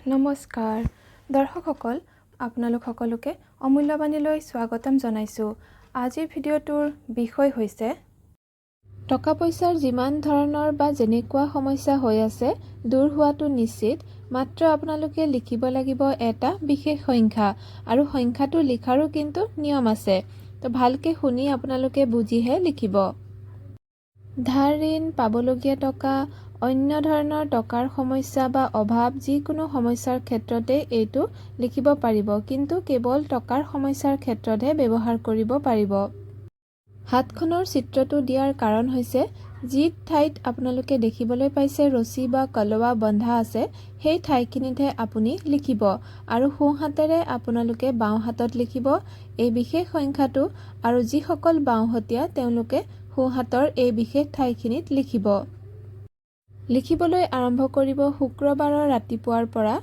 নমস্কাৰ দৰ্শকসকল, আপোনালোক সকলোকে অমূল্যবাণীলৈ স্বাগতম জনাইছোঁ। আজিৰ ভিডিঅ'টোৰ বিষয় হৈছে টকা পইচাৰ যিমান ধৰণৰ বা যেনেকুৱা সমস্যা হৈ আছে, দূৰ হোৱাটো নিশ্চিত। মাত্ৰ আপোনালোকে লিখিব লাগিব এটা বিশেষ সংখ্যা আৰু সংখ্যাটো লিখাৰো কিন্তু নিয়ম আছে। তো ভালকৈ শুনি আপোনালোকে বুজিহে লিখিব। ধাৰ ঋণ, পাবলগীয়া টকা, অন্য ধৰণৰ টকাৰ সমস্যা বা অভাৱ, যিকোনো সমস্যাৰ ক্ষেত্ৰতে এইটো লিখিব পাৰিব, কিন্তু কেৱল টকাৰ সমস্যাৰ ক্ষেত্ৰতহে ব্যৱহাৰ কৰিব পাৰিব। হাতখনৰ চিত্ৰটো দিয়াৰ কাৰণ হৈছে, যি ঠাইত আপোনালোকে দেখিবলৈ পাইছে ৰছী বা কলৱা বন্ধা আছে, সেই ঠাইখিনিতহে আপুনি লিখিব আৰু সোঁহাতেৰে আপোনালোকে বাওঁ হাতত লিখিব এই বিশেষ সংখ্যাটো আৰু যিসকল বাওঁহতীয়া, তেওঁলোকে সোঁহাতৰ এই বিশেষ ঠাইখিনিত লিখিব। লিখিবলৈ আৰম্ভ কৰিব শুক্ৰবাৰৰ ৰাতিপুৱাৰ পৰা।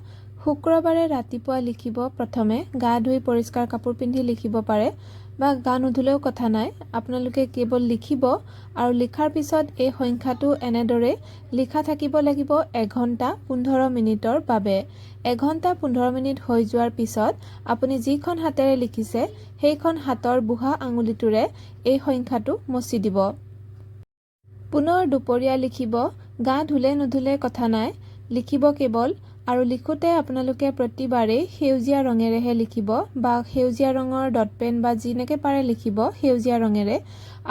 শুক্ৰবাৰে ৰাতিপুৱা লিখিব। প্ৰথমে গা ধুই পৰিষ্কাৰ কাপোৰ পিন্ধি লিখিব পাৰে বা গা নুধুলেও কথা নাই। আপোনালোকে কেৱল লিখিব আৰু লিখাৰ পিছত এই সংখ্যাটো এনেদৰে লিখা থাকিব লাগিব এঘণ্টা 15 মিনিটৰ বাবে। এঘণ্টা 15 মিনিট হৈ যোৱাৰ পিছত আপুনি যিখন হাতেৰে লিখিছে, সেইখন হাতৰ বুঢ়া আঙুলিটোৰে এই সংখ্যাটো মচি দিব। পুনৰ দুপৰীয়া লিখিব। গা ধুলে নুধুলে কথা নাই, লিখিব কেৱল। আৰু লিখোঁতে আপোনালোকে প্ৰতিবাৰেই সেউজীয়া ৰঙেৰেহে লিখিব বা সেউজীয়া ৰঙৰ ডট পেন বা যেনেকৈ পাৰে লিখিব সেউজীয়া ৰঙেৰে।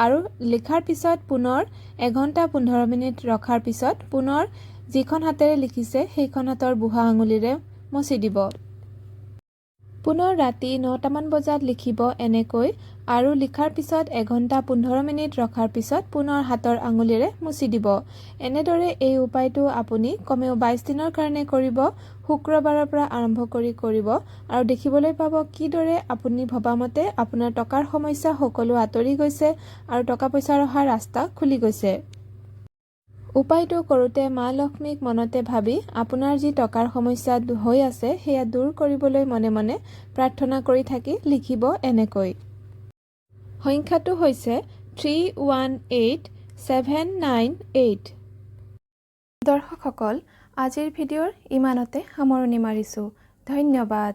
আৰু লিখাৰ পিছত পুনৰ এঘণ্টা 15 মিনিট ৰখাৰ পিছত পুনৰ যিখন হাতেৰে লিখিছে, সেইখন হাতৰ বুঢ়া আঙুলিৰে মচি দিব। পুনৰ ৰাতি 9টামান বজাত লিখিব এনেকৈ আৰু লিখাৰ পিছত এঘণ্টা 15 মিনিট ৰখাৰ পিছত পুনৰ হাতৰ আঙুলিৰে মুচি দিব। এনেদৰে এই উপায়টো আপুনি কমেও 22 দিনৰ কাৰণে কৰিব। শুক্ৰবাৰৰ পৰা আৰম্ভ কৰি কৰিব আৰু দেখিবলৈ পাব কিদৰে আপুনি ভবামতে আপোনাৰ টকাৰ সমস্যা সকলো আঁতৰি গৈছে আৰু টকা পইচাৰ অহা ৰাস্তা খুলি গৈছে। উপায়টো কৰোঁতে মা লক্ষ্মীক মনতে ভাবি আপোনাৰ যি টকাৰ সমস্যা হৈ আছে, সেয়া দূৰ কৰিবলৈ মনে মনে প্ৰাৰ্থনা কৰি থাকি লিখিব এনেকৈ। সংখ্যাটো হৈছে 318798। দৰ্শকসকল, আজিৰ ভিডিঅ'ৰ ইমানতে সামৰণি মাৰিছোঁ। ধন্যবাদ।